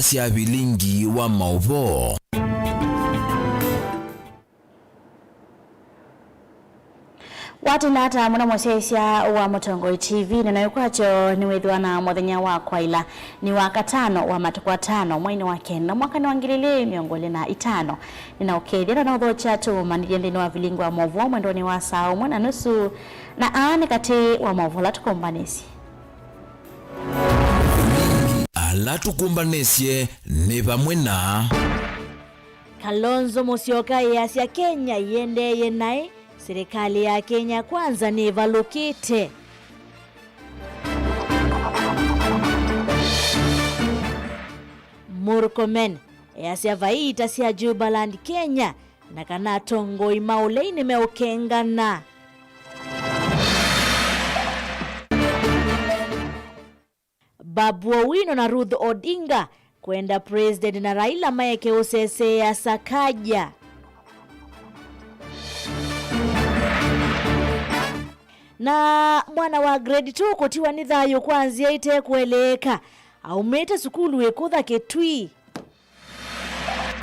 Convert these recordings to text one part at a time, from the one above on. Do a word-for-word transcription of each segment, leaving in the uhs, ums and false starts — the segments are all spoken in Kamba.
sya vilingi wa maũvoo. Watinda ata mũno mũsyaĩĩsya wa Mũtongoi T V, na nayo kwakyo nĩwĩthĩwa na mũthenya wa kwaĩla nĩ wa katano wa matukũ atano mweinĩ wa kenda mwakanĩ wa ngili ilĩ mĩongo ĩlĩ na itano. Nĩnaũkethya na naũthokya tũũmanĩlye nthĩnĩ wa vilingi wa maũvoo mwendonĩ wa saa ũmwe na nusu, na aa nĩ katĩ wa maũvoo ala tũkũmbanĩsye. Ala tũkũmbanĩsye nĩ vamwe na Kalonzo Musyoka easya Kenya ĩendeeye naĩ, silikalĩ ya Kenya Kwanza nĩvalũkĩte. Murkomen easya vai ita sya Jubaland Kenya na kana atongoi ma ũlei nĩmeũkengana. Babu Owino na Ruth Odinga kwenda President na Raila maeke ũseseea Sakaja. Na mwana wa grade two kũtiwa nĩ thayũ kwa nzĩa ite kũeleeka aumĩte sukulu ĩkũtha Kitui.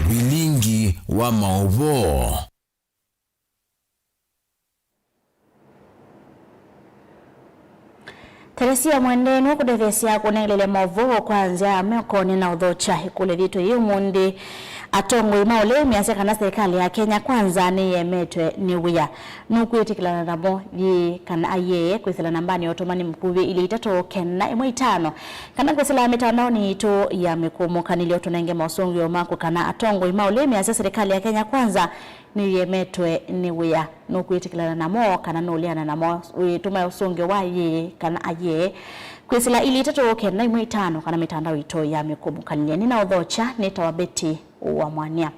Vilingi wa maũvoo. Teresia Mwende nĩwe kũtetheesya kũnengelelya maũvoo kwa nzĩa ya mĩoko. Nĩnaũthokya ĩkũlyo yitũ yĩ ũmũnthĩ. Atongoi ma ũlei measya kana silikalĩ ya Kenya Kwanza nĩyemetwe nĩ wĩa. Nũkwĩtĩkĩlana namo yĩĩ kana ayee kwĩsĩla nambanĩ ya ũtũmani mũkuvĩ ilĩ itatũ kenda ĩmwe itano, kana kwĩsĩla mĩtandaonĩ yitũ ya mĩkũmũkanĩlyo tũnenge maũsũngĩo maku kana atongoi ma ũlei measya silikalĩ ya Kenya Kwanza nĩyemetwe nĩ wĩa. Nũkwĩtĩkĩlana namo kana nũleana namo? Wĩtũmae ũsũngĩo wa yĩĩ kana ayee kwĩsĩla ilĩ itatũ kenda ĩmwe itano kana mĩtandao itũ ya mĩkũmũkanĩlya. Nĩnaũthokya nĩtawa Betty wa Mwania.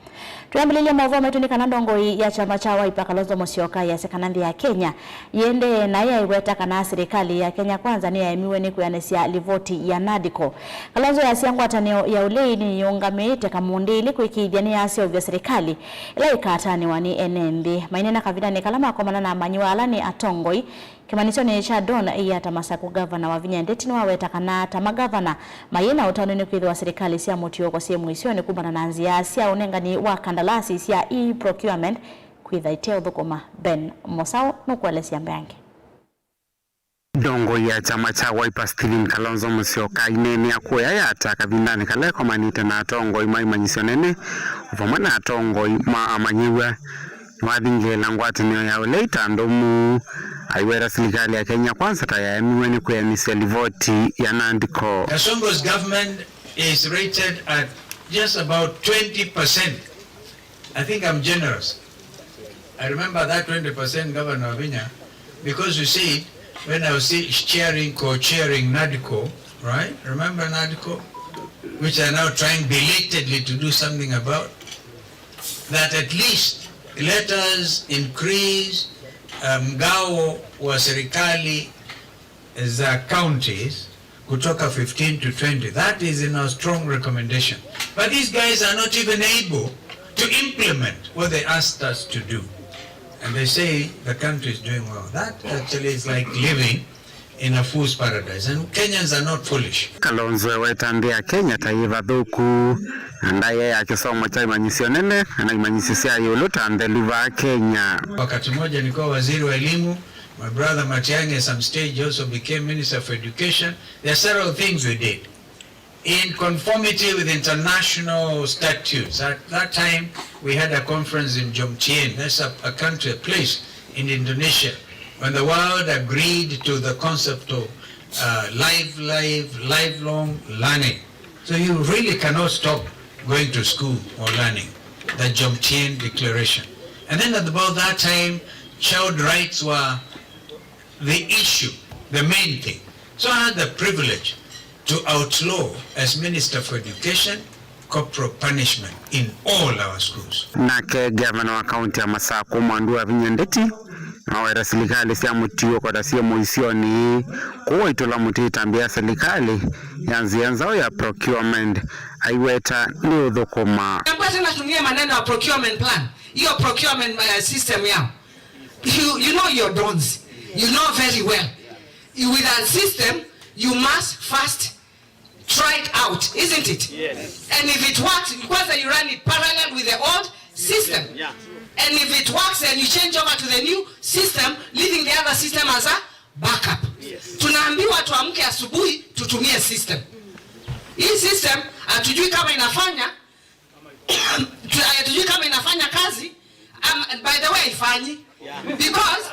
Twĩambĩlĩlye maũvoo maitũ nĩ kana ndongoi ya kyama kya Wiper Kalonzo Musyoka yasya kana nthĩ ya Kenya yĩendee naĩ aiweta kana silikalĩ ya Kenya Kwanza nĩyaemiwe nĩ kwĩanĩsya livoti ya NADCO. Kalonzo yasya ngwatanĩo ya ũlei nĩyĩũngamĩĩte kamũndĩ ĩlĩ kwĩkĩĩthya nĩyaseũvya silikalĩ ĩla ĩkatanĩwa nĩ ene nthĩ. Maineena kavindanĩ kala makomana na amanyĩw'a ala nĩ atongoi kĩmanyĩsyonĩ kya Don Iyata Masaku, ngavana Wavinya Ndeti nĩwaweta kana ta mangavana mayĩ na ũtanu nĩ kwĩthĩwa silikalĩ sya mũtiũko syĩ mũisyonĩ kumana na nzĩa sya ũnengani wa kandalasi sya e-procurement kwĩtha iteũthũkũma. Ben Mosau nũkũelesya mbeange. Ndongoi ya kyama kya Wiper Stephen Kalonzo Musyoka aineenea kũya Yatta kavindanĩ kala ekomanĩte na atongoi ma imanyĩsyo nene o vamwe na atongoi ma amanyĩw'a. Nĩwathingĩĩla ngwatanĩo ya ũlei ta ndũmu, aiweta silikalĩ ya Kenya Kwanza ta yaemiwe nĩ kwĩanĩsya livoti ya NADCO. Kasongo's government is rated at just about twenty percent. I think I'm generous. I remember that twenty percent, Governor Wavinya, because you see, when I was see-, chairing, co-chairing NADCO, right? Remember NADCO? Which are now trying belatedly to do something about. That at least let us increase, um, mgao wa serikali za counties kutoka fifteen to twenty. That is in our strong recommendation. But these guys are not even able to implement what they asked us to do. And they say the country is doing well. That actually is like living in a fool's paradise. And Kenyans are not foolish. Kalonzo eweta nthĩ ya Kenya ta yĩ vathũku, na ndaĩa ya kĩsomo kya imanyĩsyo nene na imanyĩsyo sya ĩũlũ ta nthelu vaa Kenya. Wakati mmoja nilikuwa waziri wa elimu, my brother Matiang'i at some stage also became Minister for Education. There are several things we did in conformity with international statutes. At that time, we had a conference in Jomtien, that's a, a country, a place in Indonesia, when the world agreed to the concept of, uh, life, life, lifelong learning. So you really cannot stop going to school or learning, the Jomtien Declaration. And then at about that time, child rights were the issue, the main thing. So I had the privilege to outlaw, as Minister for Education, corporal punishment in all our schools. Nake gavana wa kaunti ya Masaku, Mwandu Wavinya Ndeti, nĩwaweta silikalĩ sya mũtiũko ta syĩ mũisyonĩ kũwaitũla mũtĩ ĩtambya ya silikalĩ ya nzĩa nzaũ ya procurement, aiweta nĩ ũthũkũma. Naomba tena tumie maneno ya procurement plan. Hiyo procurement, uh, system yao. You, you know your dons. You know very well. You, with a system, you must first Try it out, isn't it? Yes. And if it works, kwanza you run it parallel with the old system. Yeah. And if it works, then you change over to the new system, leaving the other system as a backup. Yes. Tunaambiwa tuamke asubuhi, tutumie system. Hii system, hatujui kama inafanya, tu- hatujui kama inafanya kazi. Um, by the way, haifanyi. Because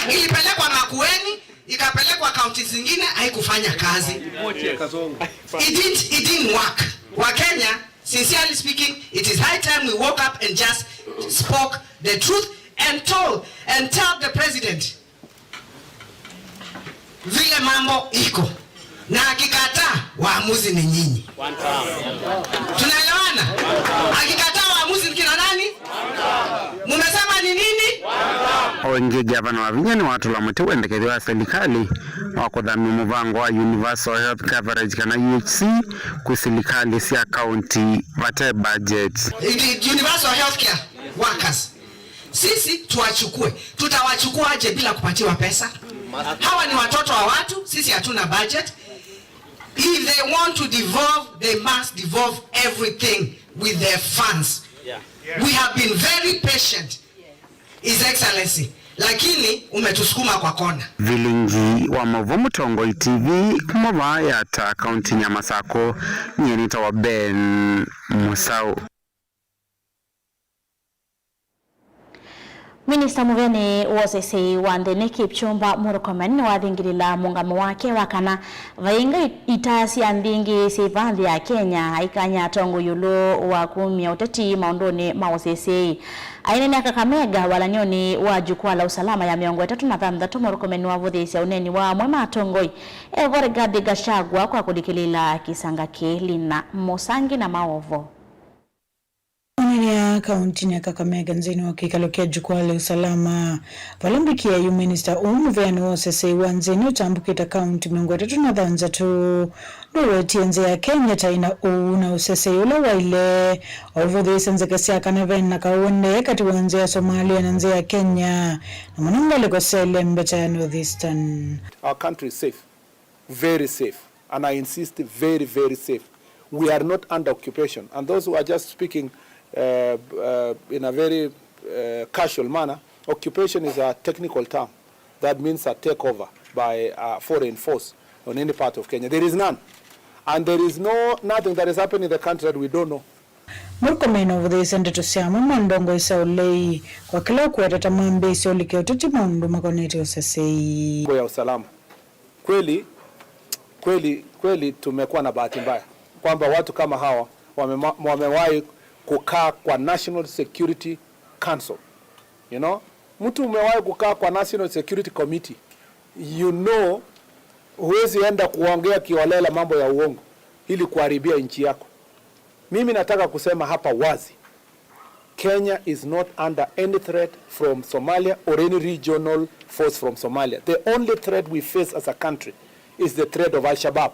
ilipelekwa Makueni, ikapelekwa kaunti zingine, haikufanya kazi. It didn't, it didn't work. Wa Kenya, sincerely speaking, it is high time we woke up and just spoke the truth and told and tell the president vile mambo iko, na akikataa, waamuzi ni nyinyi. Tunaelewana? Akikataa, waamuzi ni kina nani? Mumesema ni nini? O ĩngĩ, ngavana Wavinya nĩwatũla mũtĩ wendekethyo wa silikalĩ wa kũthamya mũvango wa Universal Health Coverage, kana U H C, kwĩ silikalĩ sya kaunti vate budget. Universal healthcare workers, sisi tuwachukue, tutawachukuaje bila kupatiwa pesa? Hawa ni watoto wa watu, sisi hatuna budget. If they want to devolve, they must devolve everything with their funds. Yeah. We have been very patient, His Excellency, lakini umetusukuma kwa kona. Vilingi wa Mauvoo, Mũtongoi T V, kuma vaa Yatta, kaunti ya Masakũ, nyie nĩtawa Ben Mũsaũ. Minista mũvea nĩ wa ũseseĩ wa nthĩ nĩ Kipchumba Murkomen nĩwathingĩlĩla mũngamo wake wa kana vainga itaa sya nthĩ ingĩ syĩ vaa nthĩ ya Kenya, aikany'a atongoi ĩũlũ wa kumya ũteti maũndũnĩ ma ũseseĩ. Aineenea Kakamega walany'onĩ wa Jukwaa la Usalama ya mĩongo ĩtatũ na thanthatũ, Murkomen nĩwavũthĩĩsya ũneeni wa amwe ma atongoi, evo Rigathi Gachagua, kwa kũlikĩlĩĩla kĩsanga kĩĩ. Lina Mũsangi na maũvoo. Onania kauntinĩ ya Kakamega nthĩnĩ wa kĩkalo kya Jukwaa la Usalama, vala mbikĩa yu minista ũũ mũveanĩ wa ũseseĩ wa nthĩnĩ ũtambũkĩte kaunti mĩongo ĩtatũ na thanthatũ nũwetie nzĩa ya Kenya ta ĩna ũuu na ũseseĩ ũla waĩle, o ũvũthĩĩsya nzeke sya kana ve na kaũendee katĩ wa nzĩa ya Somalia na nzĩa ya Kenya, na mũno ngalĩko sya ĩlembe ta ya North Eastern. Our country is safe. Very safe, and I insist, very, very safe. We are not under occupation. And those who are just speaking uh, uh, in a very uh, casual manner, occupation is a technical term that means a takeover by a foreign force on any part of Kenya. There is none. And there is no nothing that is happening in the country that we don't know. Murkomen nũvũthĩĩsye ndeto sya amwe ma ndongoi sya ũlei kwa kĩla ũkwetete mambĩĩsye ũlike ũteti maũndũ makonetye ũseseĩ. Kwa usalama. Kweli, kweli, kweli tumekuwa na bahati mbaya kwamba watu kama hawa wamema- wamewahi kukaa kwa National Security Council. You know, mtu umewahi kukaa kwa National Security Committee, you know, huwezi enda kuongea kiholela mambo ya uongo ili kuharibia nchi yako. Mimi nataka kusema hapa wazi, Kenya is not under any threat from Somalia or any regional force from Somalia. The only threat we face as a country is the threat of Al-Shabaab.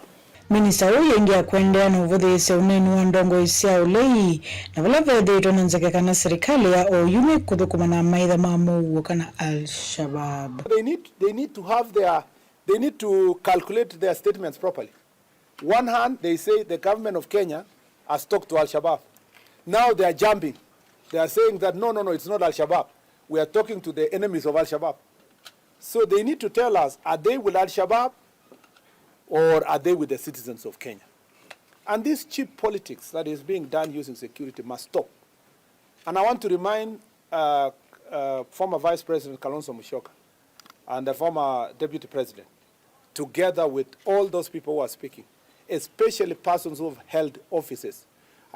Minista ũyũ ĩngĩ akũendeea na ũvũthĩĩsya ũneeni wa ndongoi sya ũlei na vala vethĩĩtwe na nzeke kana silikalĩ ya oyu nĩkũthũkũma na amaitha ma mũuo kana Al-Shabaab. They need, they need to have their, they need to calculate their statements properly. One hand, they say the government of Kenya has talked to Al-Shabaab. Now they are jumping. They are saying that, "No, no, no, it's not Al-Shabaab. We are talking to the enemies of Al-Shabaab." So they need to tell us, are they with Al-Shabaab or are they with the citizens of Kenya? And this cheap politics that is being done using security must stop. And I want to remind uh, uh, former Vice President Kalonzo Musyoka and the former Deputy President, together with all those people who are speaking, especially persons who have held offices.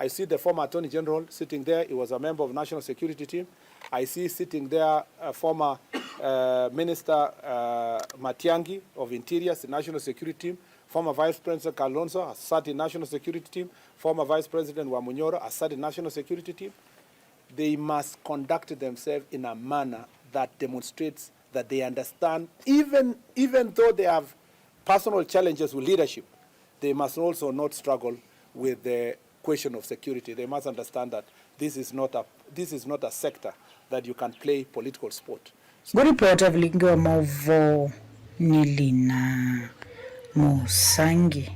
I see the former Attorney General sitting there. He was a member of National Security Team. I see sitting there uh, former uh, Minister uh, Matiang'i of Interior, National Security Team, former Vice President Kalonzo has sat in National Security Team, former Vice President Wamunyoro has sat in National Security Team. They must conduct themselves in a manner that demonstrates that they understand, even, even though they have personal challenges with leadership, they must also not struggle with the question of security. They must understand that this is not a, this is not a sector that you can play political sport. Ngũripota vilingi wa maũvoo nĩ Lina Mũsangi.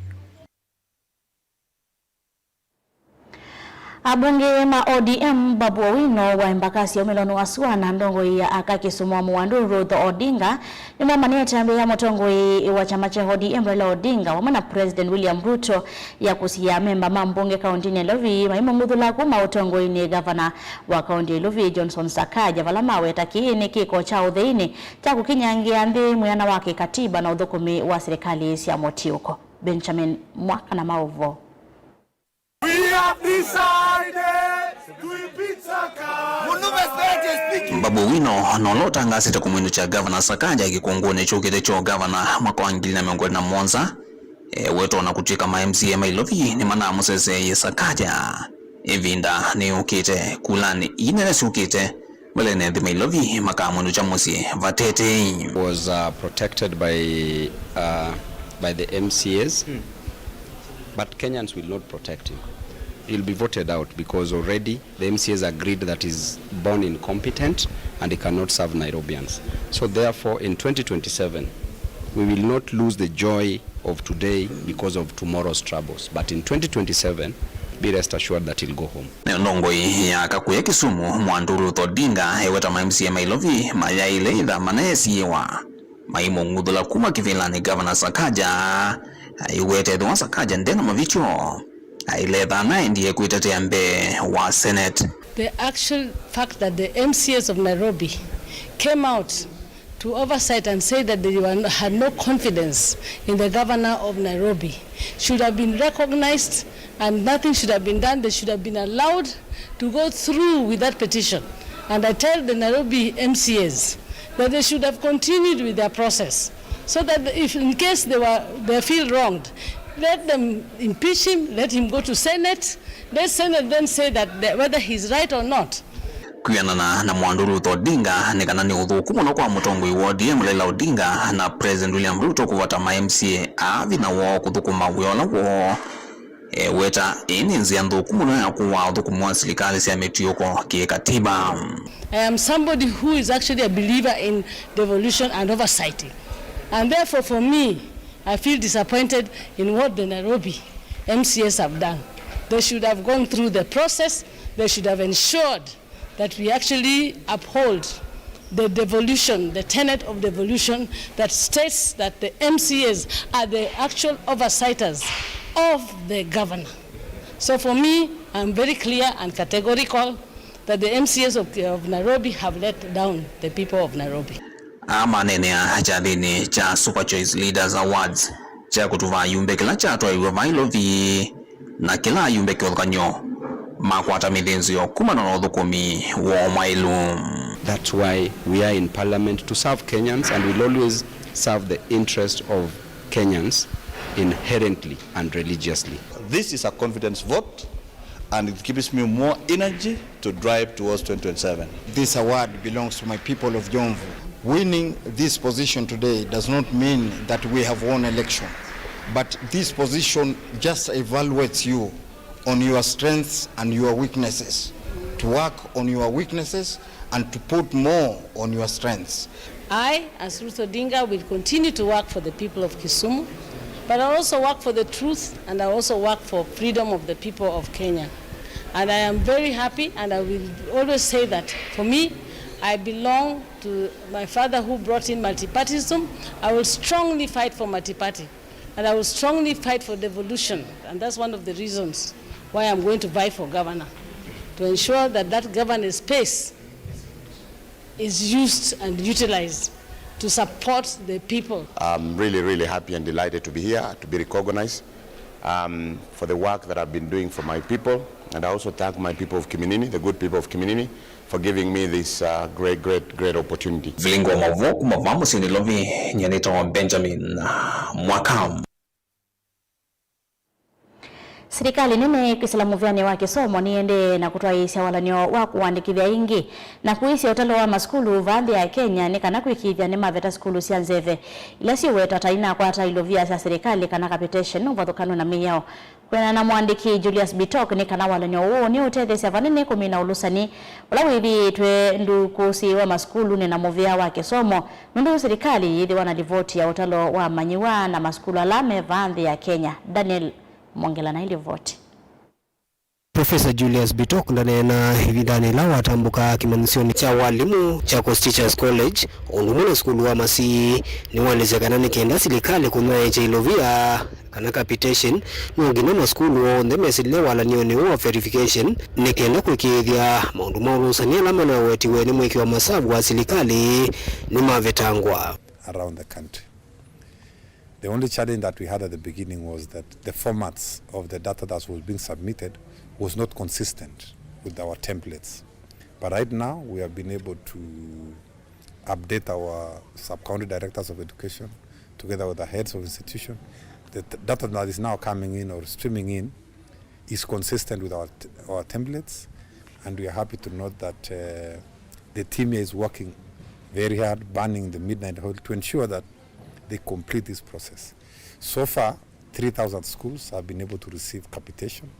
Abunge ma O D M, Babu Owino wa Embakasi ya ũmĩlonĩ wa sua na ndongoi ya aka Kisumu wa Mwandu Ruth Odinga nĩmamanĩte mbee ya mũtongoi wa kyama kya O D M Raila Odinga vamwe na President William Ruto ya kũsiĩĩa amemba ma mbunge kaũntĩnĩ ya Nairobi maimũng'uthũla kuma ũtongoinĩ. Gavana wa kaũntĩ ya Nairobi Johnson Sakaja, vala maweta kĩĩ nĩ kĩko kya ũtheinĩ kya kũkinyangĩa nthĩ mwĩana wa kĩkatiba na ũthũkũmi wa silikalĩ sya mũtiũko. Benjamin Mwaka na maũvoo. We have decided to repeat Sakaja. Babu Owino nola ũtangasĩte kũmwĩnũkya Gavana Sakaja kĩkũngũnĩ kyũkĩte kya ũgavana mwaka wa ngili na mĩongo ĩlĩ na mũonza. E, wetwa na kũtw'ĩka ma M C A ma Nairobi nĩmanamũseseeie Sakaja ĩvinda nĩyũkĩte kulanĩ ii nene syũkĩte. Mbeleni nthĩ ma Nairobi makamwĩnũkya mũsyĩ vatetei. Was, uh, protected by, uh, by the M C As, but Kenyans will not protect him. He'll be voted out because already the M C As agreed that he's born incompetent and he cannot serve Nairobians. So therefore, in twenty twenty-seven, we will not lose the joy of today because of tomorrow's troubles. But in twenty twenty-seven, be rest assured that he'll go home. Nayo ndongoi ya aka kũya Kisumu, Mwandu Ruth Odinga, eweta ma M C A ma Nairobi mayaĩle ĩtha manesiĩwa maimũng'uthũla kuma kĩvĩlanĩ Gavana Sakaja. Aiweta ethĩwa Sakaja ndena mavĩtyo, ailethana endie kwĩtetea mbee wa Senate. The actual fact that the M C As of Nairobi came out to oversight and say that they were, had no confidence in the governor of Nairobi should have been recognized and nothing should have been done. They should have been allowed to go through with that petition. And I tell the Nairobi M C As that they should have continued with their process, so that if in case they were, they feel wronged, let them impeach him, let him go to Senate, let Senate then say that the, whether he's right or not. Kwĩanana na Mwandu Ruth Odinga, nĩ kana nĩ ũthũku mũno kwa mũtongoi wa O D M Raila Odinga na President William Ruto kũvata ma M C A aa vinya woo kũthũkũma wĩa ũla woo eweta ĩĩ nĩ nzĩa nthũku mũno ya kũaa ũthũkũmi wa silikalĩ sya mĩtiũko kĩkatiba. I am somebody who is actually a believer in devolution and oversight. And therefore for me, I feel disappointed in what the Nairobi M C As have done. They should have gone through the process. They should have ensured that we actually uphold the devolution, the tenet of devolution that states that the M C As are the actual oversighters of the governor. So for me, I'm very clear and categorical that the M C As of, of Nairobi have let down the people of Nairobi. Aa maneenea kyathĩnĩ kya Super Choice Leaders Awards kya kũtũva ayumbe kĩla kyatwaĩwe vaa Nairobi, na kĩla ayumbe kĩvathũkany'o makwata mĩthĩnzĩo kumana na ũthũkũmi woo mwaĩlu. That's why we are in parliament to serve Kenyans and will always serve the interest of Kenyans inherently and religiously. This is a confidence vote. And it gives me more energy to drive towards twenty twenty-seven. This award belongs to my people of Jomvu. Winning this position today does not mean that we have won election, but this position just evaluates you on your strengths and your weaknesses, to work on your weaknesses and to put more on your strengths. I, as Ruth Odinga, will continue to work for the people of Kisumu, but I also work for the truth and I also work for freedom of the people of Kenya. And I am very happy, and I will always say that for me, I belong to my father who brought in multipartyism. I will strongly fight for multiparty. And I will strongly fight for devolution, and that's one of the reasons why I'm going to vie for governor, to ensure that that governance space is used and utilized to support the people. I'm really, really happy and delighted to be here, to be recognized, um, for the work that I've been doing for my people. And I also thank my people of Kiminini, the good people of Kiminini, for giving me this, uh, great, great, great opportunity. Vilingi wa maũvoo kuma vaa mũsyĩ Nairobi, nyie nĩtawa Benjamin Mwaka. Silikalĩ nene kwĩsĩla mũvĩanĩ wa kĩsomo nĩyĩendee na kũtwaĩĩsya walany'o wa kũandĩkĩthya aingĩ na kũisya ũtalo wa masukulu vaa nthĩ ya Kenya nĩ kana kwĩkĩĩthya nĩmaveta sukulu sya nzeve ila syĩwetwa ta inakwata ilovia sya silikalĩ kana capitation ũvathũkanu na mĩao. Kwĩanana na mũandĩki Julius Bitok, nĩ kana walany'o ũũ nĩũtetheesya vanene kũmina ũlũsani ũla wĩthĩĩtwe ndũkũsĩĩwa masukulunĩ na mũvĩa wa kĩsomo, nũndũ silikalĩ yĩthĩwa na livoti ya ũtalo wa amanyĩw'a na masukulu ala me vaa nthĩ ya Kenya. Daniel Mwongela na ĩlivoti. Profesa Julius Bitok ndaneena ĩvindanĩ ĩla watambũkaa kĩmanyĩsyonĩ kya walimũ kya Coast Teachers College, ũndũ ũmwe na sukulu wa Masii, nĩwaelesya kana nĩ kenda silikalĩ kũnyaĩĩkya ilovia kana capitation, no nginya masukulu onthe mesĩlĩle walany'onĩ ũũ wa verification nĩ kenda kũĩkĩĩthya maũndũ ma ũlũsani ala manawetiwe nĩ mwĩkĩo wa masavu wa silikalĩ nĩmavetangwa. Around the country. The only challenge that we had at the beginning was that the formats of the data that was being submitted was not consistent with our templates. But right now, we have been able to update our sub-county directors of education together with the heads of institution. The t-, data that is now coming in or streaming in is consistent with our t-, our templates, and we are happy to note that, uh, the team here is working very hard, burning the midnight oil to ensure that they complete this process. So far, three thousand schools have been able to receive capitation,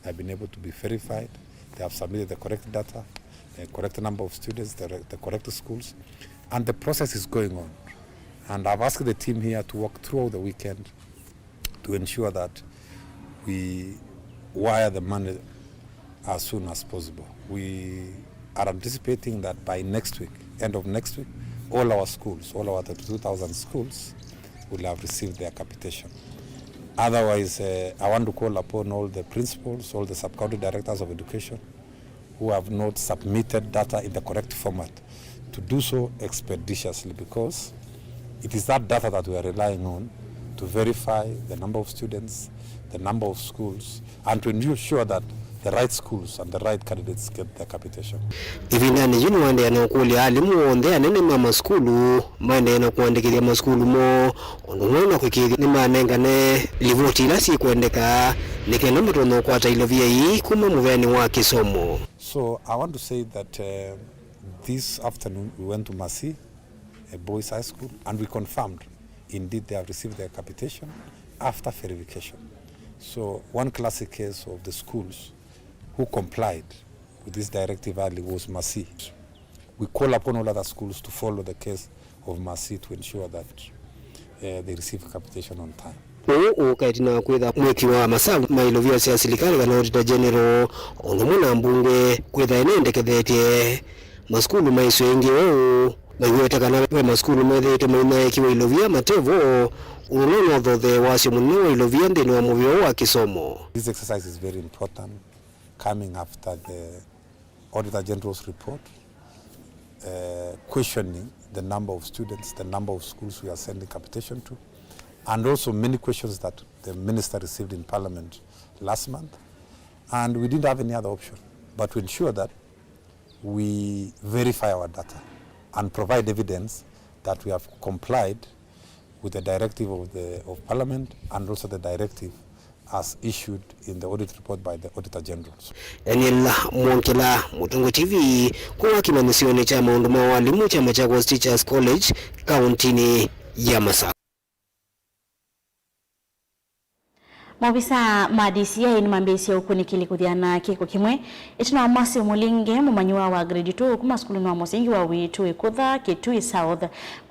have been able to be verified, they have submitted the correct data, the correct number of students, the re-, the correct schools, and the process is going on. And I've asked the team here to work throughout the weekend to ensure that we wire the money as soon as possible. We are anticipating that by next week, end of next week, all our schools, all our thirty-two thousand schools will have received their capitation. Otherwise, uh, I want to call upon all the principals, all the sub-county directors of education, who have not submitted data in the correct format to do so expeditiously, because it is that data that we are relying on to verify the number of students, the number of schools, and to ensure that the right schools and the right candidates get their capitation. Ĩvindanĩ yĩu nĩwaendeea na ũkũlya alimũ onthe anene ma masukulu maendeee na kũandĩkĩthya masukulu moo, ũndũ ũmwe na kwĩkĩĩthya nĩmanengane livoti ila syĩkwendeka nĩ kenda matonya ũkwata ilovia ii kuma mũveanĩ wa kĩsomo. So I want to say that, uh, this afternoon we went to Masii, a boys' high school, and we confirmed indeed they have received their capitation after verification. So one classic case of the schools who complied with this directive early was Masii. We call upon all other schools to follow the case of Masii to ensure that, uh, they receive capitation on time. Ũũ ũũka ĩtina wa kwĩtha mwĩkĩo wa masavu ma ilovia sya silikalĩ kana Auditor General, ũndũ ũmwe na mbunge kwĩtha ĩnendekethetye masukulu maiswe ĩngĩ ũũ, maiweta kana ve masukulu methĩĩtwe mainyaĩĩkĩwa ilovia mate vo, ũndũ ũla ũnathothee wasyo mũnene wa ilovia nthĩnĩ wa mũvĩa ũũ wa kĩsomo. This exercise is very important, coming after the Auditor General's report, uh, questioning the number of students, the number of schools we are sending capitation to, and also many questions that the minister received in Parliament last month. And we didn't have any other option but to ensure that we verify our data and provide evidence that we have complied with the directive of the, of Parliament and also the directive as issued in the audit report by the Auditor General. Daniel Mwongela, Mũtũngũ T V, kuma kĩmanyĩsyonĩ kya maũndũ ma walimũ kya Machakos Teachers College, kaũntĩnĩ ya Masakũ. Maovisaa ma D C I nĩmambĩĩisye ũkunĩkĩli kũthiana kĩko kĩmwe ĩtina wa Mercy Mũlinge, mũmanyĩw'a wa grade two kuma sukulunĩ wa mũsingi wa Wĩĩtu Ĩkũtha, Kitui South,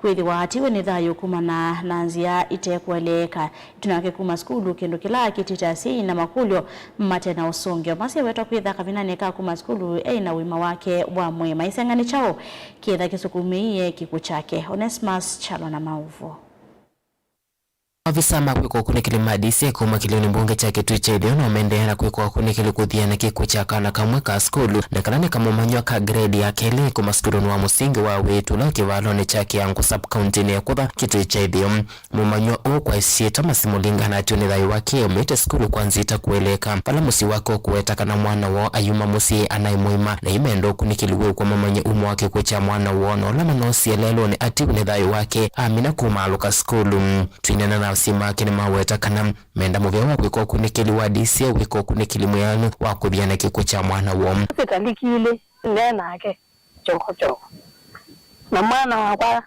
kwĩthĩwa atiwe nĩ thayũ kumana na nzĩa ite kũeleeka ĩtina wake kuma sukulu, kĩndũ kĩla kĩtĩte asyai na makũlyo mate na ũsũngĩo. Mercy awetwa kwĩtha kavindanĩ ka kuma sukulu eĩ na ũima wake wa mwĩĩ. Maiseng'a nĩ kyaũ kĩtha kĩsukumĩie kĩkw'ũ kyake? Onesmus Kyalo na maũvoo. Maovisa ma kwĩka ũkunĩkĩli ma D C I kuma kĩlĩonĩ mbunge kya Kitui kya Ĩtheo no mendeea na kwĩka ũkunĩkĩli kũthiana kĩkw'ũ kya kana kamwe ka sukulu, na kana nĩ kamũmanywa ka grade ya kelĩ kuma sukulunĩ wa mũsingi wa Wĩĩtu ũla wĩ kĩvalonĩ kya Kĩangũ sub-county-nĩ ya Ĩkũtha, Kitui kya Ĩtheo. Mũmanywa ũũ kwa ĩsyĩtwa Mercy Mũlinge anatiwe nĩ thayũ wake aumĩte sukulu kwa nzĩa ita kũeleeka, vala mũsyĩ wake ũkũweta kana mwana woo ayuma mũsyĩ anaĩ mũima, na yu menda ũkunĩkĩli wĩkwe mamanye umo wa kĩkw'ũ kya mwana woo, na ũla manoosie lelũnĩ atiwe nĩ thayũ wake amina kũmaalũka sukulu. Twinena na Asyai make nĩmaweta kana menda mũvea wa kwĩka ũkunĩkĩli wa D C I wĩka ũkunĩkĩli mwĩanũ wa kũthiana kĩkw'ũ kya mwana woo. Sitalikili nde nake kyokokyoko, na mwana wakwa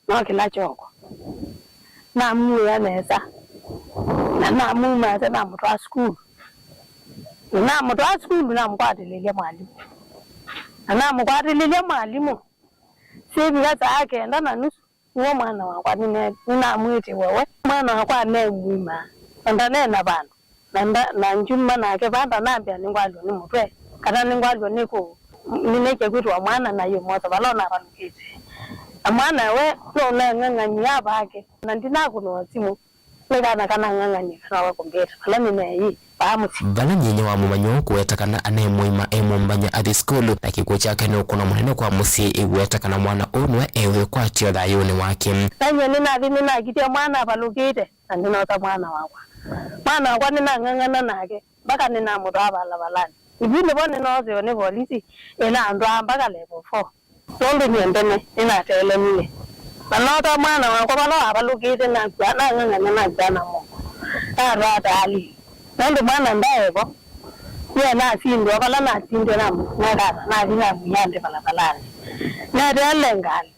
no kĩla kyoko. Namuĩa nesa, na namumasya namũtwaa sukulu. Na namũtwaa sukulu, namũkwatĩlĩlya mwalimũ. Na namũkwatĩlĩlya mwalimũ, syĩvika saa kenda na nusu, nĩw'o mwana wakwa nĩne-, nĩnamwĩtĩwe we. Mwana wakwa ne mũima, na ndanena vandũ. Na nda-, na ndyuma nake vaa ndanambĩa nĩngwalw'a nĩ mũtwe, kana nĩngwalw'a nĩ kũ-, nĩnaikya kwĩtwa mwana na yĩmwosa vala ũnavalũkĩte. Na mwana we nũnang'ang'any'a vake, na ndinakũnĩwa simũ nĩ kana kanang'ang'any'e kana we kũmbĩta vala nĩneĩ vaa mũsyĩ. Vala nyinyia wa mũmanywa ũũ kũweta kana ane mũima e mũmbany'a athi sukulu, na kĩkw'ũ kyake nĩ ũkũno mũnene kwa mũsyĩ ĩweta kana mwana ũũ nĩwe ewĩkwatyo thayũnĩ wake. Na nyie nĩnathi nĩnakitye mwana avalũkĩte. Na nĩnoosa mwana wakwa. Mwana wakwa nĩnang'ang'ana nake mpaka nĩnamũtwaa valavalani. Ĩvu nĩvo nĩnoosewe nĩ volisi ĩnantwaa mpaka level four, nũndũ nyie mbene nĩnatelemile. Na noosa mwana wakwa vala wavalũkĩte, nakua, nang'ang'ana nakua na moko, natwaa taalii. Nũndũ mwana ndae vo, nyie nasindwa vala nasindwe, namu-, nakana, nathi namwia nthĩ valavalani. Neteele ngalĩ.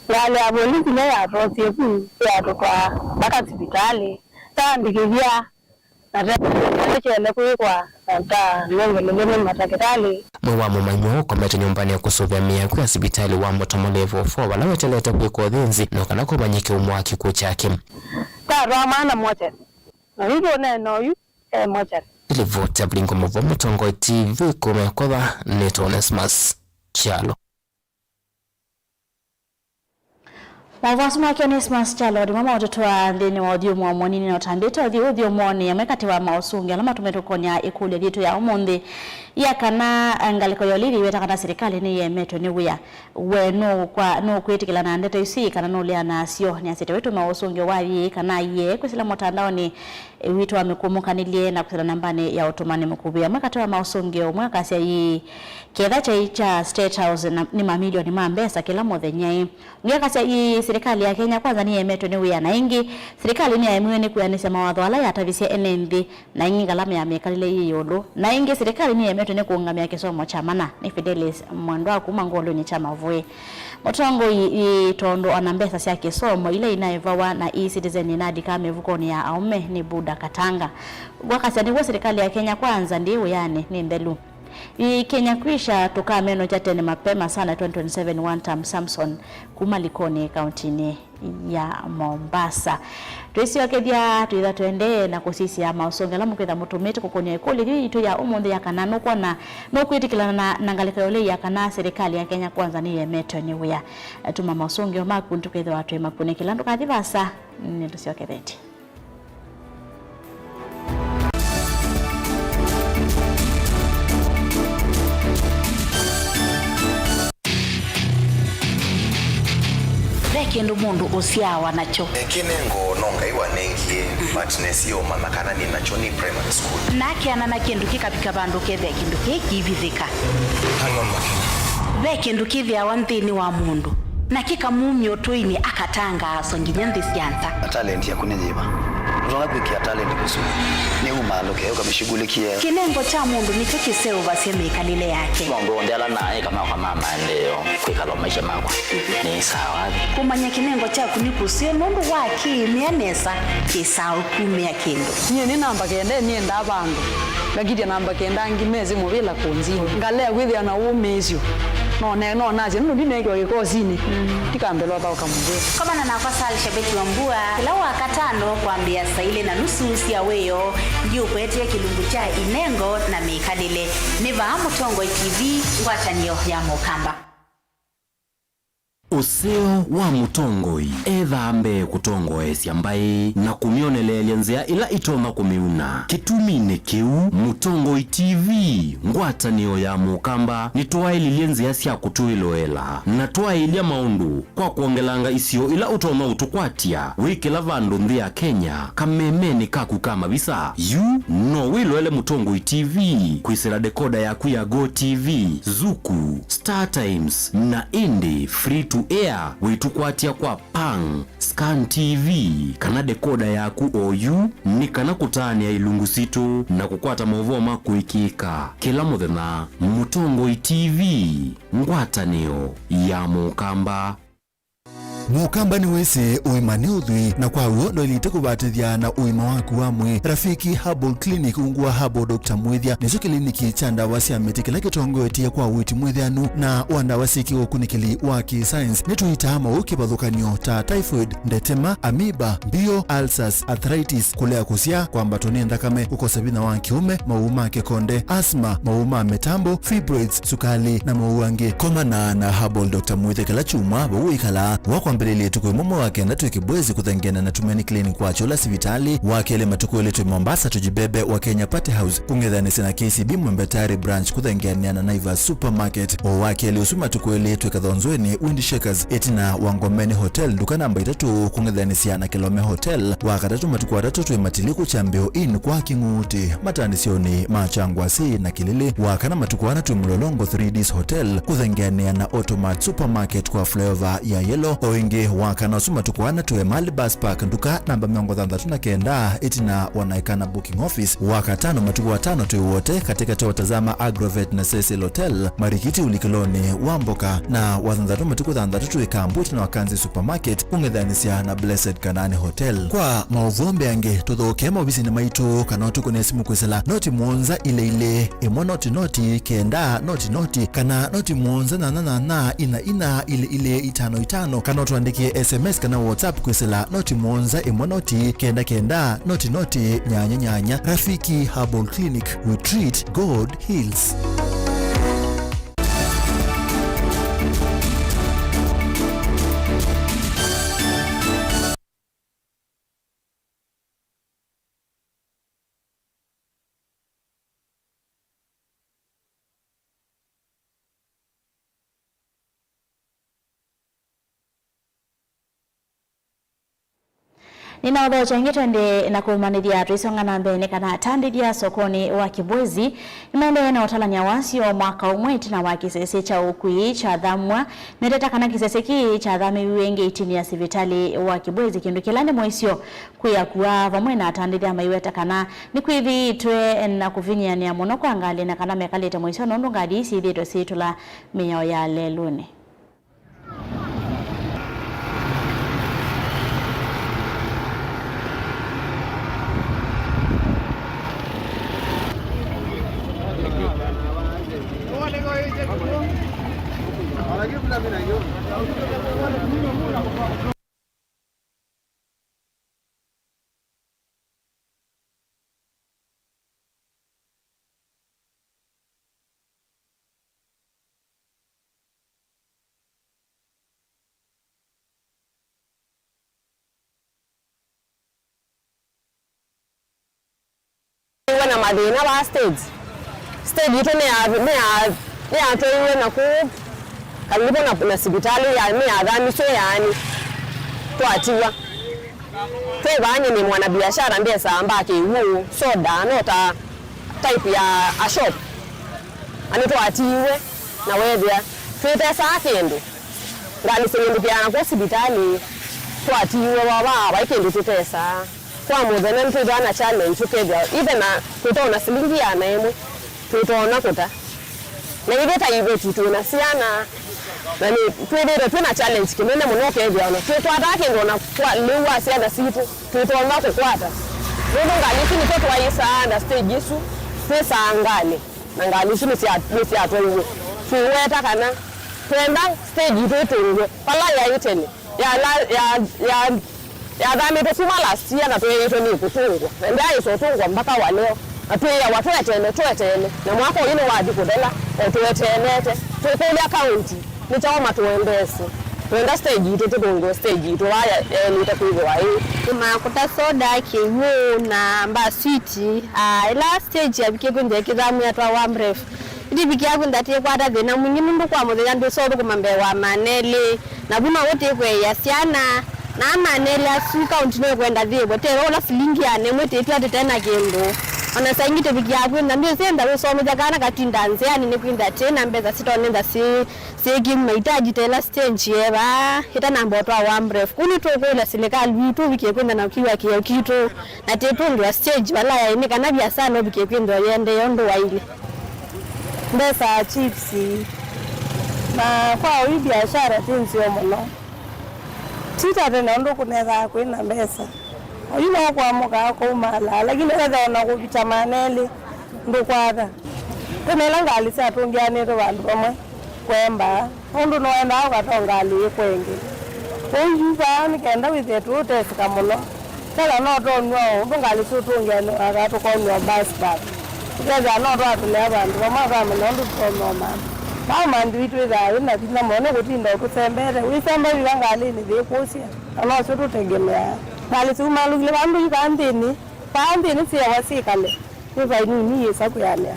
Ngalĩ ya volisi nĩyo yatwosie vu, yatũtwaa mpaka sivitalĩ. Taandĩkĩthya na test ila syaĩle kwĩkwa na tanengelelw'e nĩ matakĩtalĩ. Mwĩĩ wa mũmanywa ũkomete nyũmbanĩ ya kũsũvĩa mĩako ya sivitalĩ wa Mũtomo Level four, vala weteelete kwĩkwa ũthĩnzi no kana kũmanyĩke ũmwe wa kĩkw'ũ kyake. Tatwaa mwana mochari, na yu tũũneena oyu e mochari. Nĩ livoti ya Vilingo Mũvoo, Mũtongoi T V, kuma Ĩkotha, nĩtwa Onesmus Kyalo. Maũvoo asu make Onesmus Kyalo nĩmo maũtũtwaa nthĩnĩ wa ũthyũmũo mũnini na ũtambĩte ũthyũ ũthyũmũonĩ. Amwe katĩ wa maũsũngĩo ala matũmĩte kũkonya ĩkũlyo yitũ ya ũmũnthĩ ya kana ngalĩko ya ũlĩvi ĩweta kana silikalĩ nĩyĩemetwe nĩ wĩa. We nũkwa-, nũkwĩtĩkĩla na ndeto isu kana nũleana nasyo? Nĩasĩte wĩtũme ũsũngĩo wa yĩĩ kana yĩe kwĩsĩla mũtandaonĩ witũ wa mĩkũmũkanĩlye na kwĩsĩla nambanĩ ya ũtũmani mũkuvĩ. Amwe katĩ wa maũsũngĩo ũmwe akasya ĩĩ, kĩetha kyai kya State House na, nĩ mamilioni ma mbesa kĩla mũthenya ĩ. Ũngĩ akasya ĩĩ, silikalĩ ya Kenya Kwanza nĩyemetwe nĩ wĩa, na ĩngĩ, silikalĩ nĩyaemiwe nĩ kwĩanĩsya mawatho ala yatavisye ene nthĩ, na ĩngĩ ngalama ya mĩkalĩle yĩ ĩũlũ, na ĩngĩ, silikalĩ nĩyemetwe nĩ kũũngamĩa kĩsomo kya mana. Nĩ Fidelis Mwendwa kuma Ngũlũnĩ kya Mavũĩ. Mũtongoi ĩĩ, tondũ ona mbesa sya kĩsomo ila inaĩvawa na e-Citizen inandĩkaa mĩvukonĩ ya aũme nĩ Buda Katanga. Ũngĩ akasya nĩw'o silikalĩ ya Kenya Kwanza ndĩ wĩanĩ, nĩ nthelu. Ĩĩ, Kenya Kwisha, tũkamenũkya tene mapema sana twenty twenty-seven one term Samson kuma Likoni kauntinĩ ya Mombasa. Twĩsyokethya twĩtha tũendee na kũsisya maũsũngĩo ala mũkwĩtha mũtũmĩte kũkũnĩa ĩkũlyo yĩĩ yitũ ya ũmũnthĩ ya kana nũkwona, nũkwĩtĩkĩlana na, na ngalĩko ya ũlei ya kana silikalĩ ya Kenya Kwanza nĩyemetwe nĩ wĩa. Tũma maũsũngĩo maku nĩtũkethĩwa twĩ makunĩkĩla. Ndũkathi vaasa, nĩtũsyokethetye. Ve kĩndũ mũndũ ũsyaawa nakyo. Kĩnengo no Ngai wanengie, but nesie ũmanya kana nĩ nakyo nĩ primary school. Nakeana na kĩndũ kĩkavika vandũ kethĩa kĩndũ kĩĩ kĩivithĩka. Hang on, Makena. Ve kĩndũ kĩthĩawa nthĩnĩ wa mũndũ, na kĩkamumya ũtũinĩ, akatangaaswa nginya nthĩ sya nza. Na talent yaku nĩ yĩva? Ũtonya kwĩkĩa talent kũsu nĩ umaalũke ũkamĩshughulikie. Kĩnengo kya mũndũ nĩkyo kĩseũvasya mĩkalĩle yake. Maũndũ onthe ala naĩ kama kwa ma maendeeo, kwĩkala maisha makwa nĩ sawa. Kũmanya kĩnengo kyaku nĩ kũseo nũndũ wa kĩĩmĩa nesa kĩsaa ũkumĩa kĩndũ. Nyie nĩ namba kenda nĩendaa vandũ, ngakitya namba kenda angĩ mesĩ mũvĩla kũnzini. Ngalea kwĩthĩa na ũmĩĩsyo. No ne-, no nasye nũndũ ndineekiwa kĩkosinĩ, ndikambĩlwa thaũka mũvĩa. Komana nakwa Sal Shabeti wa Mbua kĩla Wakatano kwambĩĩa saa ilĩ na nusu sya wĩoo, ndiũkũetee kĩlungu kya inengo na mĩkalĩle. Nĩ vaa Mũtongoi T V, ngwatanĩo ya Mũkamba. Ũseo wa mũtongoi ethaa mbee kũtongoesya mbaĩ na kũmyoneleelya nzĩa ĩla ĩtonya kũmĩuna. Kĩtuminĩ kĩu, Mũtongoi T V, ngwatanĩo ya Mũkamba, nĩtwaĩlilye nzĩa sya kũtwĩloela na twaĩlya maũndũ kwa kwongelanga isio ila ũtonya ũtũkwatya wĩ kĩla vandũ nthĩ ya Kenya, kamemenĩ kaku ka mavisa. Yu no wĩloele Mũtongoi T V kwĩsĩla dekoda yaku ya Go T V, Zuku, Star Times, na ĩndĩ Free to Ea wĩtũkwatya kwa Pang, Scan T V, kana dekoda yaku oyu, nĩ kana kũtanĩa ilungu sitũ na kũkwata maũvoo ma kũĩkĩĩka kĩla mũthenya. Mũtongoi T V, ngwatanĩo ya Mũkamba. Mũkamba nĩwĩsĩ ũima nĩ ũthwii, na kwa w'o ndwaĩlĩte kũvatĩthya na ũima waku wa mwĩĩ. Rafiki Herbal Clinic ungu wa Herbal Doctor Mwĩthya nĩkyo kĩliniki kya ndawa sya mĩtĩ kĩla kĩtongoetye kwa ũiiti mwĩthĩanu na wa ndawa syĩ kĩũkunĩkĩli wa kĩ-science. Nĩtũitaa maũũ kĩvathũkany'o ta typhoid, ndetema, amoeba, mbio, ulcers, arthritis, kũlea kũsyaa, kwambatwa nĩ nthakame, kũkosa vinya wa kĩũme, maũũ ma kĩkonde, asthma, maũũ ma mĩtambo, fibroids, sukali, na maũũ angĩ. Komana na Herbal Doctor Mwĩthya kĩla kyumwa vau wĩkalaa. Wakwambĩlĩlya ĩtukũ ĩmwe mwei wa kenda twĩ Kibwezi kũthengeana na Tumaini Clinic wa Chola sivitalĩ. Wa kelĩ matukũ elĩ twĩ Mombasa Tujibebe wa Kenya Party House kũng'ethanĩsya na K C B Mwembe Tayari Branch kũthengeanĩa na Naivas Supermarket. O wa kelĩ ũsu matukũ elĩ twĩ Kathonzweni Wind Shakers ĩtina wa Ngomeni Hotel nduka namba itatũ kũng'ethanĩsya na Kilome Hotel. Wa katatũ matukũ atatũ twĩ Matiliku Kyambĩo Inn kwa Kĩng'uti mataanĩsyonĩ ma Kyangwasi na Kĩlĩlĩ. Wa kana matukũ ana twĩ Mlolongo three Ds Hotel kũthengeanĩa na Automart Supermarket kwa flyover ya Yellow. O ĩngĩ wa kana ũsu matukũ ana twĩ Emali Bus Park nduka namba mĩongo thanthatũ na kenda ĩtina wa Naikana Booking Office. Wa katano matukũ atano twĩ Wote katĩkatĩ wa Tazama Agrovet na Cecil Hotel, Marikiti ũlikĩlonĩ wa mboka, na wa thanthatũ matukũ thanthatũ twĩ Kambu ĩtina wa Kanzi Supermarket kũng'ethanĩsya na Blessed Kanani Hotel. Kwa maũvoo mbeange tũthokee maovisinĩ maitũ kana ũtũkũne simũ kwĩsĩla noti mũonza ilĩ ilĩ ĩmwe noti noti kenda noti noti kana noti mũonza nyanya nyanya ina ina ilĩ ilĩ itano itano kana ũtũandĩkĩe S M S kana WhatsApp kwĩsĩla noti mũonza ĩmwe noti kenda kenda noti noti nyanya nyanya. Rafiki Herbal Clinic, we treat, God heals. Nĩnaũthokya ĩngĩ twende na kũmanĩthya tũisonga na mbee nĩ kana atandĩthya sokonĩ wa Kibwezi nĩmaendee na ũtalany'a wasyo mwaka ũmwe ĩtina wa kĩsese kya ũkui kyathamw'a. Meteta kana kĩsese kĩĩ kyathamĩiw'e ĩngĩ ĩtinĩ ya sivitalĩ wa Kibwezi, kĩndũ kĩla nĩ mũisyo kwĩ akua vamwe na atandĩthya maiweta kana nĩkwĩthĩĩtwe na kũvinyĩanĩa mũno kwa ngalĩ na kana mekalĩte mũisyo nũndũ ngalĩ ii syĩthĩĩtwe syĩtũla mĩao ya lelũnĩ. Iwe na mathĩna vaa stage. Stage yitũ nĩya- nĩya- nĩyatwaiwe na kũu karibu na, na sivitalĩ ya- nĩyathamiswe yaani twatiwa. Twĩ vaa nyie nĩ mwana biashara ndesaa mbaa kĩw'ũ, soda, no ta type ya a shop. Na nĩtwatiiwe na weethĩa twĩtesaa kĩndũ. Ngalĩ sĩlĩndĩkĩaa nakũ sivitalĩ, twatiiwe vava vai kĩndũ tũtesaa. Kwa mũthenya nĩtwĩthĩwa na challenge, ũkethĩa ithe na tũtonya silingi ĩana ĩmwe, tũtonya kũta. Na ithyĩ ta iveti twĩ na syana, na nĩ twĩthĩĩtwe twĩ na challenge kĩnene mũno, ũkethĩa ona twĩkwataa kĩndũ ona kwa lĩu wa syana sitũ, tũitonya kũkwata. Nũndũ ngalĩ isu nĩtwe twaĩsaa na stage isu, twĩsaa ngalĩ, na ngalĩ isu nĩsya- nĩsyatwaiwe. Twĩweta kana twenda stage itũ ĩtũngwe vala yaĩ tene. Yala- ya- ya- Yathamĩtwe kuma last year na twĩĩtwe nĩ kũtũngwa. Na ndyaĩsa ũtũngwa mbaka wa leo. Na twĩĩawa tweteele, tweteele. Na mwaka ũyũ nĩwathi kũthela, o tweteelete. Tũkũlya kaunti, nĩ kyaũ matũendeesye? Twenda stage itũ, tũtũngwe stage itũ, vaa ya- yaĩlĩte kwĩthĩwa ĩ. Makũta soda, kĩw'ũ, na mbaa switi. Ah, ĩla stage yavikie kwĩnthĩa kĩthamwĩa twa Wamref. Ĩtĩvikĩa kwĩnthĩa tĩkwata thĩna mwingĩ nũndũ kwa mũthenya ndwĩsa ũthũkũma mbee wa maana elĩ. Na vu no ũtĩkweea syana, na maana elĩ asu kaunti no ĩkwenda yĩĩvwe, te ũla silingi ĩana ĩmwe tĩtwatĩte na kĩndũ. Ona saa ingĩ tũvikĩaa kwĩtha ndwĩsĩ enda wĩsomethya kana katinda nzĩanĩ nĩ kwĩtha tĩ na mbesa sitonetha syĩ syĩkimu mahitaji ta ĩla stage yeva ĩtanamba ũtwawa AMREF. Kũ nĩtũkũlya silikalĩ witũ ũvikie kwĩtha na kĩw'a kĩeo kitũ na tĩtũngĩwa stage vala yaĩ nĩ kana viasala ũvikie kwĩthĩwa yĩendee ũndũ waĩle. Mbesa chips na kwa ũi biashara ti nzeo mũno. Ti ta tene ũndũ kũnethaa kwĩ na mbesa. Oyu no kũamũkaa kũumalaa, lakini wetha ona kũvita maana elĩ ndũkwatha. Tene ĩla ngalĩ syatũngĩanĩtwe vandũ vamwe kũembaa, nũndũ nĩwendaa ũkatoa ngalĩ ĩkwenge. Kwoou yu vaa nĩ kenda wĩthĩe tũũteseka mũno. Kethwa no twonw'a o ũndũ ngalĩ syũtũngĩanĩawa, tũkonw'a o bus park. Tũkethĩa no twatũlea vandũ vamwe twamanya ũndũ tũtonya ũmantha. Vaa ũmanthi witũ wĩthĩawa wĩ na vinya mũno nĩ kũtinda ũtũsembeete. Wĩsemba wĩva ngalĩnĩ yĩkũsya, na nosyo tũtegemeaa. Ngalĩ siumalũkile vandũ i vaa nthĩnĩ, vaa nthĩnĩ syĩawa syĩkale, nĩ vainini yĩsa kwĩanĩa.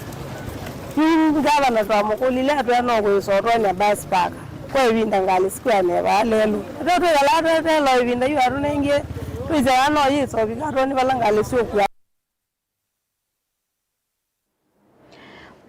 Yu ngavana twamũkũlilye atwĩa no kwĩsa ũtwany'a bus park kwa ĩvinda ngalĩ sikwĩanĩe vaa lelũ. Ateo twĩkalaa tweteela o ĩvinda yu atũnengie, twĩsĩ kana no yĩsa ũvika atwoni vala ngalĩ syũkua.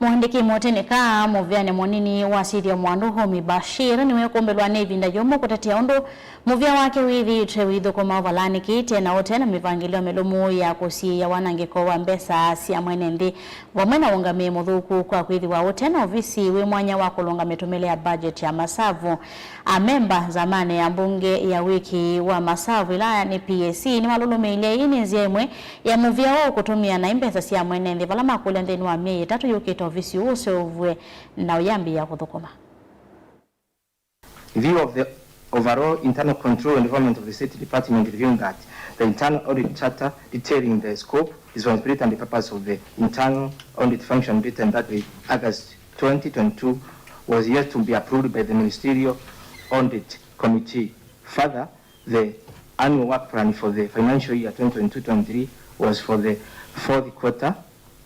Mũandĩki mũtĩnĩka mũvĩanĩ mũnini wa syĩthyo Mwandu Homi Bashir nĩwekũmbĩlwa nĩ ĩvinda yũmũ kũtetea ũndũ mũvĩa wake wĩthĩĩtwe ũithũkũma ũvalanĩkĩte na ũte na mĩvangĩlyo mĩlũmu ya kũsiĩĩa wanangĩko wa mbesa sya mwene nthĩ, vamwe na ũngamĩi mũthũku kwa kwĩthĩwa ũte na ovisi wĩ mwanya wa kũlũnga mĩtũmĩle ya budget ya masavu. Amemba nzamanĩ ya mbunge ya wĩkĩi wa masavu ĩla nĩ P A C nĩmalũlũmĩilye ĩĩ nĩ nzĩa ĩmwe ya mũvĩa ũũ kũtũmĩa naĩ mbesa sya mwene nthĩ vala makũlya nthĩnĩ wa myei ĩtatũ yũkĩte ovisi ũũ ũseũvw'e na ũyambĩĩa kũthũkũma. In view of the overall internal control environment of the State Department, reviewing that the internal audit charter detailing the scope, responsibility and the purpose of the internal audit function written that day, August twenty twenty-two, was yet to be approved by the Ministerial Audit Committee. Further, the annual work plan for the financial year twenty twenty-two twenty-three was for the fourth quarter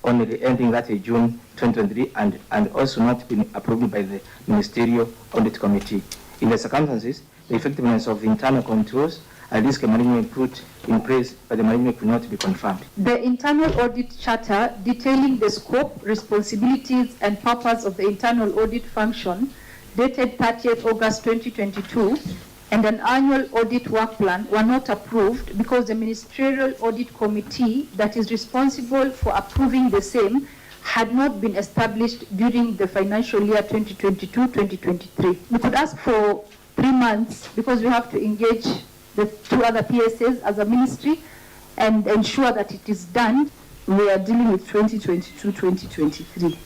only, ending thirtieth June twenty twenty-three, and, and also not been approved by the Ministerial Audit Committee. In the circumstances, the effectiveness of the internal controls at risk management put in place by the management could not be confirmed. The Internal Audit Charter detailing the scope, responsibilities, and purpose of the internal audit function, dated thirtieth August twenty twenty-two, and an annual audit work plan were not approved because the Ministerial Audit Committee that is responsible for approving the same had not been established during the financial year twenty twenty-two twenty twenty-three. We could ask for three months because we have to engage the two other P S As as a ministry and ensure that it is done. We are dealing with twenty twenty-two twenty twenty-three.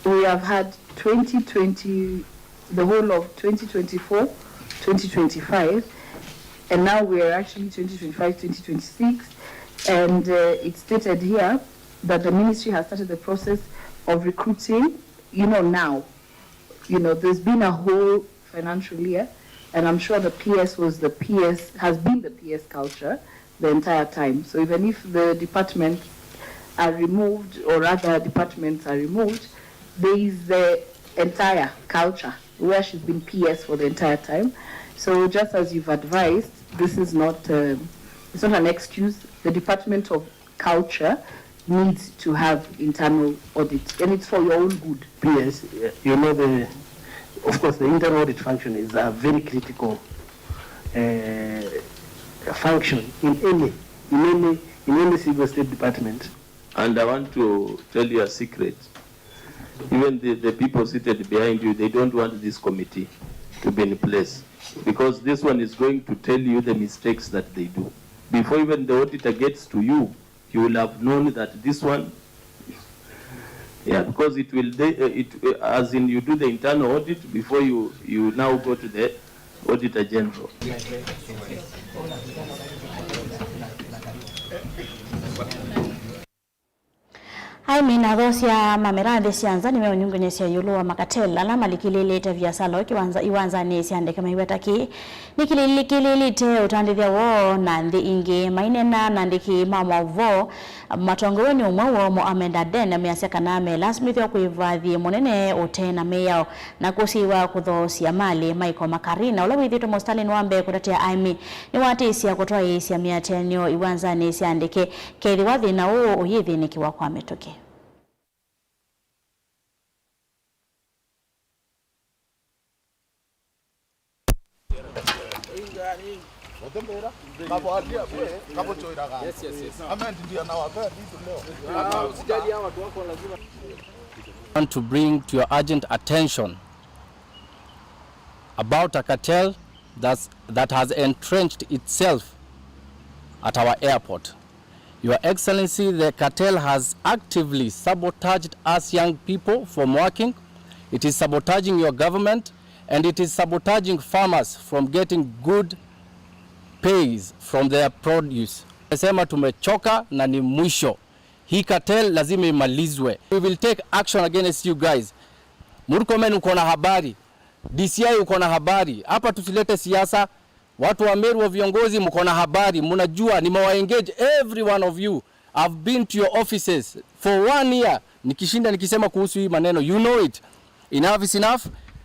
We have had twenty twenty, the whole of twenty twenty-four twenty twenty-five, and now we are actually twenty twenty-five twenty twenty-six, and, uh, it's stated here that the ministry has started the process of recruiting, you know, now. You know, there's been a whole financial year, and I'm sure the P S was the P S, has been the P S culture the entire time. So even if the departments are removed or other departments are removed, there is the entire culture where she's been P S for the entire time. So just as you've advised, this is not, um, it's not an excuse. The Department of Culture needs to have internal audit, and it's for your own good. P S, uh, you know, the, of course, the internal audit function is a very critical, uh, function in any, in any, in any single state department. And I want to tell you a secret. Even the, the people seated behind you, they don't want this committee to be in place, because this one is going to tell you the mistakes that they do. Before even the auditor gets to you, you will have known that this one, yeah, because it will, they, uh, it, uh, as in, you do the internal audit before you, you now go to the Auditor General. Aĩmi na athoosya ma mĩraa nthĩ sya nza nĩmeũnyungunyĩsya ĩũlũ wa makatel ala malikĩlĩĩlĩte viasala ũũ kĩwanza, iwanzanĩ sya ndeke maiweta kĩĩ nĩkĩlikĩlĩĩlĩte ũtandĩthya woo na nthĩ ingĩ. Maineena na andĩki ma maũvoo matongoew'e nĩ ũmwe woo Mohamed Aden measya kana melasimĩthw'a kwĩva thĩ mũnene ũte na mĩao na kũsiĩĩwa kũthoosya malĩ ma Ikoma Karina ũla wĩthĩĩtwe mũsitalĩnĩ wa mbee kũtetea aĩmi. Nĩwatĩĩsya kũtwaĩĩsya mĩatĩanĩo iwanzanĩ sya ndeke kethĩwa thĩna ũũ ũyĩthĩnĩkĩwa kwa mĩtũkĩ. Want to bring to your urgent attention about a cartel that's, that has entrenched itself at our airport. Your Excellency, the cartel has actively sabotaged us young people from working. It is sabotaging your government and it is sabotaging farmers from getting good pays from their produce. Tumesema tumechoka na ni mwisho. Hii cartel lazima imalizwe. We will take action against you guys. Murkomen, uko na habari. D C I, uko na habari. Hapa tusilete siasa. Watu wa Meru wa viongozi, mko na habari. Mnajua, nimewa engage every one of you. I've been to your offices for one year. Nikishinda nikisema kuhusu hii maneno. You know it. Enough is enough.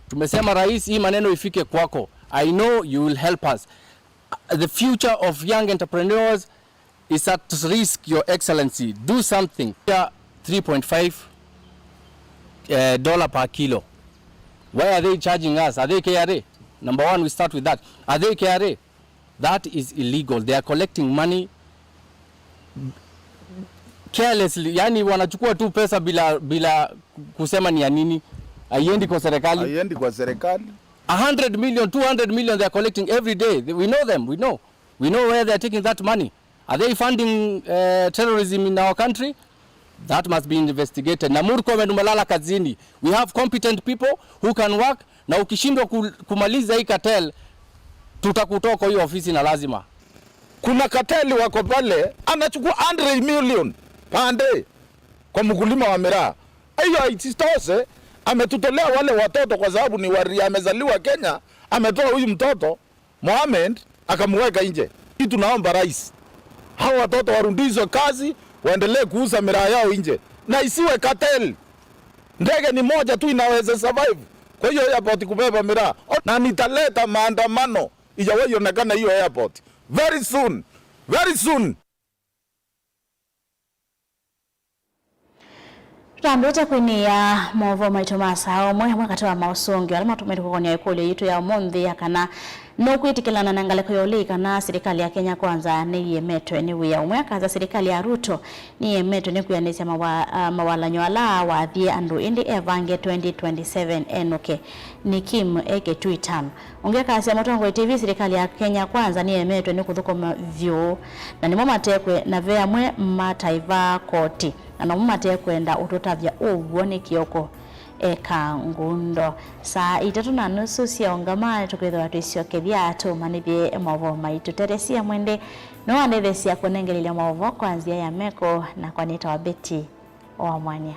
Tumesema rais, hii maneno ifike kwako. I know you will help us. The future of young entrepreneurs is at risk, Your Excellency. Do something. Here, three point five, eh, dollar per kilo. Why are they charging us? Are they K R A? Number one, we start with that. Are they K R A? That is illegal. They are collecting money carelessly. Yani, wanachukua tu pesa bila, bila kusema ni ya nini. Haiendi kwa serikali. Haiendi kwa serikali. A hundred million, two hundred million they are collecting every day. We know them, we know. We know where they are taking that money. Are they funding, uh, terrorism in our country? That must be investigated. Na Murkomen, umelala kazini. We have competent people who can work, na ukishindwa ku-, kumaliza hii cartel, tutakutoa kwa hiyo ofisi na lazima. Kuna cartel wako pale, anachukua hundred million per day kwa mkulima wa miraa. Hiyo haisitoshe, ametutolea wale watoto kwa sababu ni Waria, amezaliwa Kenya, ametoa huyu mtoto Mohamed, akamweka nje. Hii tunaomba rais, hao watoto warudishwe kazi, waendelee kuuza miraa yao nje na isiwe cartel. Ndege ni moja tu inaweza survive kwa hiyo airport kubeba miraa, na nitaleta maandamano ijawahi onekana hiyo airport very soon, very soon. Tũtambĩte kwĩnĩĩa maũvoo maitũ ma saa ũmwe, amwe katĩ wa maũsũngĩo ala matũmĩte kũkonya ĩkũlyo yitũ ya ũmũnthĩ ya kana nũkwĩtĩkĩlana na ngalĩko ya ũlei kana silikalĩ ya Kenya Kwanza nĩyĩemetwe nĩ wĩa. Ũmwe akasya silikalĩ ya Ruto nĩyĩemetwe nĩ kwĩanĩsya mawa-, ah, mawalany'o ala wathie andũ ĩndĩ evange twenty twenty-seven enũke. Nĩ Kim e Kitui Town. Ũngĩ akasya, Mũtongoi T V, silikalĩ ya Kenya Kwanza nĩyemetwe nĩ kũthũkũma vyũ, na nĩmo matekwenda, na ve amwe mataĩvaa koti, na namo matekwenda ũtũtavya ũw'o nĩ kĩoko e Kangundo. Saa itatũ na nusu syaũngama, tũkwĩthĩwa twĩsyokethya tũmanyĩthye maũvoo maitũ. Teresia Mwende nĩwandetheesya kũnengelelya maũvoo kwa nzĩa ya meko, nakwa nĩtawa Betty wa Mwania.